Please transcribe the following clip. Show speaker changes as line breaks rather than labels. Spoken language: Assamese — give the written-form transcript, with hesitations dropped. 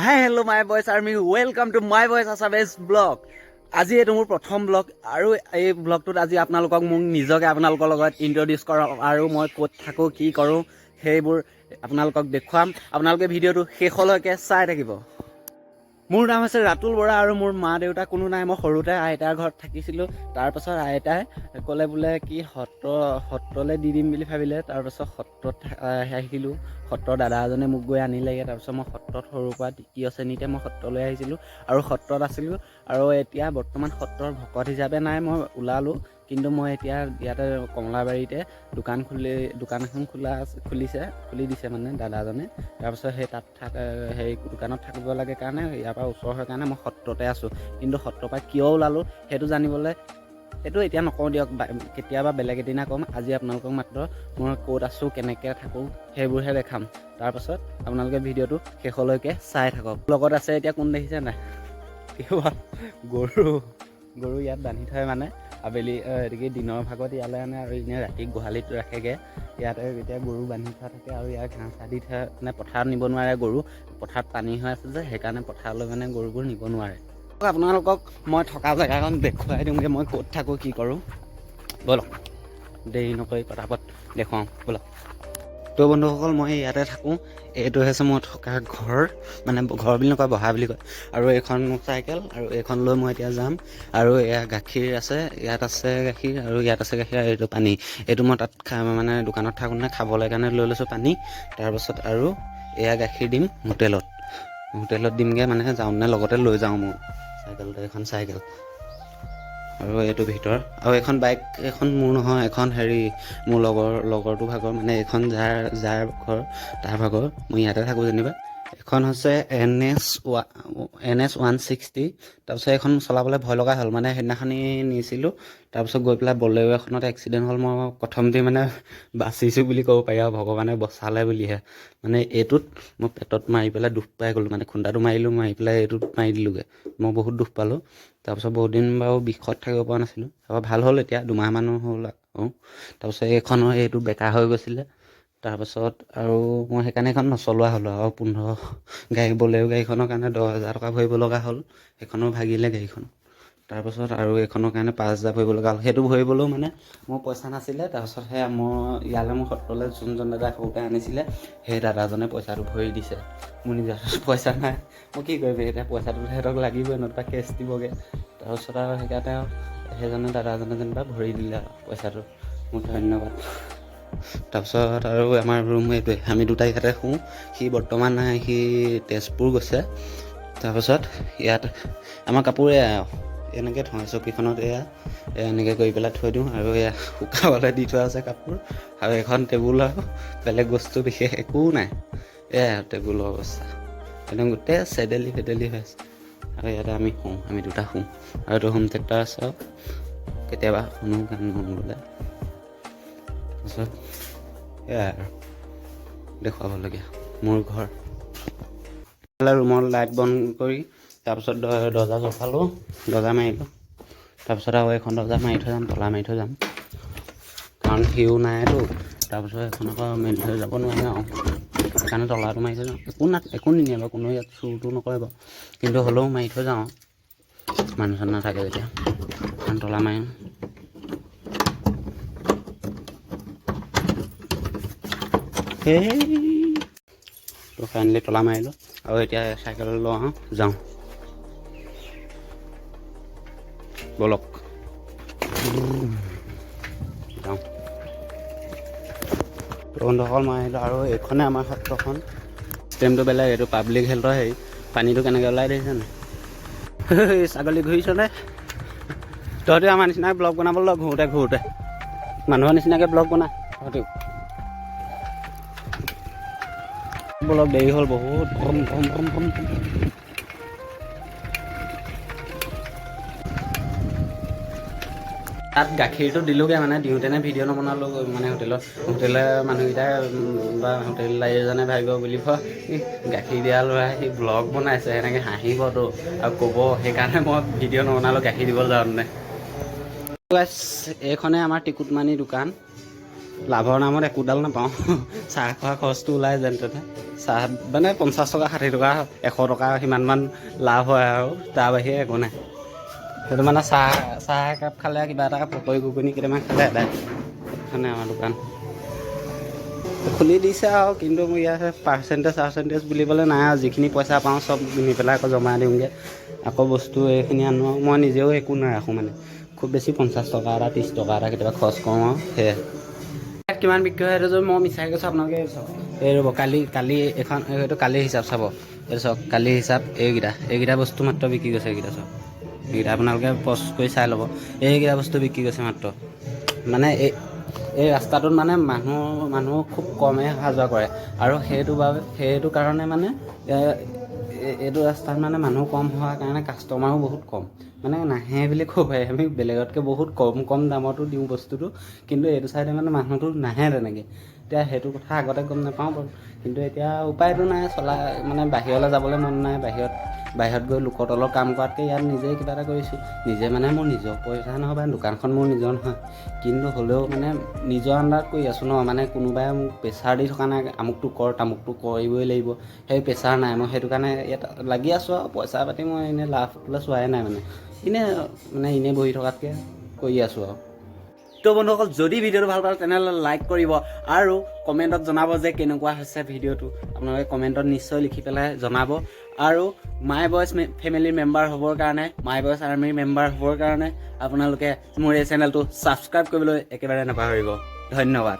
Hi, hello, my boys army, welcome to my boys Assamese vlog. আজি এইটো মোৰ প্ৰথম ব্লগ আৰু এই ব্লগটোত আজি আপোনালোকক মোক নিজকে আপোনালোকৰ লগত ইণ্ট্ৰডিউচ কৰাম আৰু মই ক'ত থাকোঁ, কি কৰোঁ, সেইবোৰ আপোনালোকক দেখুৱাম। আপোনালোকে ভিডিঅ'টো শেষলৈকে চাই থাকিব। মোৰ নাম হৈছে ৰাতুল বৰা আৰু মোৰ মা দেউতা কোনো নাই। মই সৰুতে আইতাৰ ঘৰত থাকিছিলোঁ। তাৰপাছত আইতাই ক'লে বোলে কি সত্ৰলৈ দি দিম বুলি ভাবিলে। তাৰপাছত সত্ৰত আহিলোঁ। সত্ৰৰ দাদা এজনে মোক গৈ আনিলেগৈ। তাৰপিছত মই সত্ৰত সৰুৰ পৰা তৃতীয় শ্ৰেণীতে মই সত্ৰলৈ আহিছিলোঁ আৰু সত্ৰত আছিলোঁ আৰু এতিয়া বৰ্তমান সত্ৰৰ ভকত হিচাপে নাই, মই ওলালোঁ। কিন্তু মই এতিয়া ইয়াতে কমলাবাৰীতে দোকান এখন খোলা আছে, খুলি দিছে মানে দাদাজনে। তাৰপিছত সেই তাত থাক সেই দোকানত থাকিব লাগে কাৰণে, ইয়াৰ পৰা ওচৰ হয় কাৰণে মই সত্ৰতে আছোঁ। কিন্তু সত্ৰৰ পৰা কিয় ওলালোঁ সেইটো জানিবলৈ সেইটো এতিয়া নকওঁ দিয়ক, কেতিয়াবা বেলেগ এদিনা ক'ম। আজি আপোনালোকক মাত্ৰ মই ক'ত আছোঁ, কেনেকৈ থাকোঁ, সেইবোৰহে দেখাম। তাৰপাছত আপোনালোকে ভিডিঅ'টো শেষলৈকে চাই থাকক। লগত আছে এতিয়া কোন দেখিছে নাই? কিবা গৰু গৰু ইয়াত বান্ধি থয়, মানে আবেলি এইটো কি দিনৰ ভাগত ইয়ালৈ আনে আৰু এনেই ৰাতি গোহালিত ৰাখেগৈ। ইয়াতে এতিয়া গৰু বান্ধি থোৱা থাকে আৰু ইয়াৰ ঘাঁহ চাহ দি থয়। মানে পথাৰত নিব নোৱাৰে গৰু, পথাৰত পানী হৈ আছে যে, সেইকাৰণে পথাৰলৈ মানে গৰুবোৰ নিব নোৱাৰে। আপোনালোকক মই থকা জেগাখন দেখুৱাই দিওঁগৈ, মই ক'ত থাকোঁ, কি কৰোঁ। ব'লক, দেৰি নকৰি পটাপট দেখুৱাওঁ ব'লক। তো বন্ধুসকল, মই ইয়াতে থাকোঁ। এইটো হৈছে মই থকা ঘৰ, মানে ঘৰ বুলি নকয়, বহা বুলি কয়। আৰু এইখন মোৰ চাইকেল আৰু এইখন লৈ মই এতিয়া যাম। আৰু এয়া গাখীৰ আছে, ইয়াত আছে গাখীৰ আৰু ইয়াত আছে গাখীৰ আৰু এইটো পানী। এইটো মই তাত মানে দোকানত থাকোঁতে খাবলৈ কাৰণে লৈ লৈছোঁ পানী। তাৰপাছত আৰু এয়া গাখীৰ দিম হোটেলত, হোটেলত দিমগৈ। মানে যাওঁতে লগতে লৈ যাওঁ মোৰ চাইকেলতে, এখন চাইকেল। আৰু এইটো ভিতৰ আৰু এখন বাইক, এখন মোৰ নহয়, এখন হেৰি মোৰ লগৰটো ভাগৰ, মানে এইখন যাৰ যাৰ ঘৰ তাৰ ভাগৰ। মই ইয়াতে থাকোঁ যেনিবা। এখন হৈছে NS 160। তাৰপিছত এইখন চলাবলৈ ভয় লগা হ'ল। মানে সেইদিনাখনি নিছিলোঁ, তাৰপিছত গৈ পেলাই বলেৰো এখনত এক্সিডেণ্ট হ'ল। মই প্ৰথমতে মানে বাচিছোঁ বুলি ক'ব পাৰি আৰু ভগৱানে বচালে বুলিহে। মানে এইটোত মই পেটত মাৰি পেলাই দুখ পাই গ'লোঁ। মানে খুন্দাটো মাৰিলোঁ, মাৰি পেলাই এইটোত মাৰি দিলোঁগৈ। মই বহুত দুখ পালোঁ। তাৰপিছত বহুত দিন বাৰু বিষত থাকিব পৰা নাছিলোঁ। তাৰপৰা ভাল হ'ল, এতিয়া 2 মাহমানো হ'ল আৰু। তাৰপিছত এইখনৰ এইটো বেকা হৈ গৈছিলে। তাৰপাছত আৰু মই সেইকাৰণে এইখন নচলোৱা হ'লোঁ। আৰু 15 গাড়ী বলেৰো গাড়ীখনৰ কাৰণে 10,000 টকা ভৰিব লগা হ'ল। সেইখনো ভাগিলে গাড়ীখন। তাৰপাছত আৰু এইখনৰ কাৰণে 5,000 ভৰিব লগা হ'ল। সেইটো ভৰিবলৈও মানে মোৰ পইচা নাছিলে। তাৰপাছত সেয়া মই ইয়ালৈ মোৰ সত্ৰলৈ যোনজন দাদাই সৰুতে আনিছিলে, সেই দাদাজনে পইচাটো ভৰি দিছে। মোৰ নিজৰ হাতত পইচা নাই, মই কি কৰিম এতিয়া? পইচাটো সিহঁতক লাগিবই, নতুবা কেছ দিবগৈ। তাৰপাছত আৰু সেইকাৰণে আৰু সেইজনে দাদাজনে যেনিবা ভৰি দিলে আৰু পইচাটো, মোক ধন্যবাদ। তাৰপিছত আৰু আমাৰ ৰুম এইটোৱে, আমি দুটা ইয়াতে শুওঁ। সি বৰ্তমান নাই, সি তেজপুৰ গৈছে। তাৰপাছত ইয়াত আমাৰ কাপোৰ এয়া এনেকৈ থওঁ চকীখনত, এয়া এয়া এনেকৈ কৰি পেলাই থৈ দিওঁ আৰু এয়া শুকাবলৈ দি থোৱা আছে কাপোৰ। আৰু এখন টেবুল আৰু বেলেগ বস্তু বিশেষ একো নাই। এয়াই আৰু টেবুলৰ অৱস্থা, একদম গোটেই চেদেলি ফেদেলি হৈ আছে। আৰু ইয়াতে আমি শুওঁ, আমি দুটা শুওঁ। আৰু এইটো হোম থিয়েটাৰ আছে আৰু কেতিয়াবা শুনো গান মন গ'লে। তাৰপিছত সেয়াই আৰু দেখুৱাবলগীয়া মোৰ ঘৰ। ৰুমৰ লাইট বন্ধ কৰি তাৰপিছত দৰ্জা জপালোঁ, দৰ্জা মাৰিলোঁ। তাৰপিছত আৰু এইখন দৰ্জা মাৰি থৈ যাম, তলা মাৰি থৈ যাম, কাৰণ সিও নাইতো। তাৰপিছত এইখন আকৌ মেলি থৈ যাব নোৱাৰে আৰু সেইকাৰণে তলাটো মাৰি থৈ যাওঁ। একো না একো নিনিয়ে বাৰু, কোনো ইয়াত চুৰটো নকৰে বাৰু, কিন্তু হ'লেও মাৰি থৈ যাওঁ মানুহ চানুহ নাথাকে যেতিয়া। কাৰণ তলা মাৰিম। সেই তো ফাইনেলি তলা মাৰিলোঁ আৰু এতিয়া চাইকেল লওঁ আৰু যাওঁ ব'লক, যাওঁ। তো বন্ধুসকল, মই আহিলোঁ আৰু এইখনে আমাৰ সত্ৰখন। ছিষ্টেমটো বেলেগ, এইটো পাব্লিক হেল্থৰ হেৰি। পানীটো কেনেকৈ ওলাই দেখিছে নাই? ছাগলী ঘূৰিছনে তহঁতি? আমাৰ নিচিনাকৈ ব্লগ বনাবলৈ লগ, ঘূৰোঁতে ঘূৰোঁতে মানুহৰ নিচিনাকৈ ব্লগ বনা তহঁতিও। বলক, দেৰি হ'ল বহুত। ভম ভম ভম ভম। তাত গাখীৰটো দিলোঁগৈ, মানে দিওঁতেনে ভিডিঅ' নবনালোঁ। মানে হোটেলৰ মানুহকেইটাই বা হোটেল এজনে ভাবিব বুলিব, "ই, গাখীৰ দিয়া ল'ৰাই সি ব্লগ বনাইছে", সেনেকৈ হাঁহিবতো আৰু ক'ব। সেইকাৰণে মই ভিডিঅ' নবনালোঁ গাখীৰ দিব যাওঁতেনে। এইখনে আমাৰ টিকুটমানি দোকান। লাভৰ নামত একোডাল নাপাওঁ। চাহ খোৱা খৰচটো ওলাই যেন তেনে। চাহ মানে 50 টকা, 60 টকা, 100 টকা সিমানমান লাভ হয় আৰু তাৰ বাহিৰে একো নাই। সেইটো মানে চাহ চাহ একাপ খালে, কিবা এটা পকৰি ঘুগুনি কেইটামান খালে এদায়। সেইখনে আমাৰ দোকান খুলি দিছে আৰু, কিন্তু মোৰ ইয়াত পাৰ্চেণ্টেজ চাৰ্চেণ্টেজ বুলিবলৈ নাই আৰু। যিখিনি পইচা পাওঁ চব নি পেলাই আকৌ জমা দিওঁগৈ, আকৌ বস্তু এইখিনি আনো আৰু। মই নিজেও একো নাৰাখোঁ, মানে খুব বেছি 50 টকা এটা, 30 টকা এটা কেতিয়াবা খৰচ কৰোঁ আৰু সেয়াই। ইয়াত কিমান বিক্ৰী হয় সেইটো যদি মই মিছাই কৈছোঁ, আপোনালোকে এই চাওক, এই ৰ'ব, কালি কালি এইখন, এইটো কালিৰ হিচাপ চাব। এইটো চাওক, কালিৰ হিচাপ। এইকেইটা এইকেইটা বস্তু মাত্ৰ বিক্ৰী গৈছে। এইকেইটা চাওক, এইকেইটা আপোনালোকে পজ কৰি চাই ল'ব। এইকেইটা বস্তু বিক্ৰী গৈছে মাত্ৰ। মানে এই এই ৰাস্তাটোত মানে মানুহ মানুহ খুব কমেই অহা যোৱা কৰে আৰু সেইটো বাবে, সেইটো কাৰণে মানে এইটো ৰাস্তাত মানে মানুহ কম হোৱাৰ কাৰণে কাষ্টমাৰো বহুত কম, মানে নাহে বুলি ক'ব পাৰি। আমি বেলেগতকৈ বহুত কম কম দামতো দিওঁ বস্তুটো, কিন্তু এইটো চাইডে মানে মানুহটো নাহে তেনেকৈ। এতিয়া সেইটো কথা আগতে গম নাপাওঁ বাৰু, কিন্তু এতিয়া উপায়টো নাই। চলা মানে বাহিৰলৈ যাবলৈ মন নাই। বাহিৰত বাহিৰত গৈ লোকৰ তলত কাম কৰাতকৈ ইয়াত নিজে কিবা এটা কৰিছোঁ। নিজে মানে মোৰ নিজৰ পইচা নহয় বা দোকানখন মোৰ নিজৰ নহয়, কিন্তু হ'লেও মানে নিজৰ আণ্ডাৰত কৰি আছোঁ ন। মানে কোনোবাই মোক প্ৰেছাৰ দি থকা নাই, আমুকটো কৰ, তামুকটো কৰিবই লাগিব, সেই প্ৰেছাৰ নাই। মই সেইটো কাৰণে ইয়াত লাগি আছোঁ আৰু পইচা পাতি মই এনেই লাভটোলৈ চোৱাই নাই। মানে এনেই মানে এনেই বহি থকাতকৈ কৰি আছোঁ আৰু। তো বন্ধুসকল, যদি ভিডিঅ'টো ভাল পালে তেনেহ'লে লাইক কৰিব আৰু কমেণ্টত জনাব যে কেনেকুৱা হৈছে ভিডিঅ'টো। আপোনালোকে কমেণ্টত নিশ্চয় লিখি পেলাই জনাব। আৰু মাই বইজ ফেমিলিৰ মেম্বাৰ হ'বৰ কাৰণে, মাই বইজ আৰ্মিৰ মেম্বাৰ হ'বৰ কাৰণে আপোনালোকে মোৰ এই চেনেলটো ছাবস্ক্ৰাইব কৰিবলৈ একেবাৰে নাপাহৰিব। ধন্যবাদ।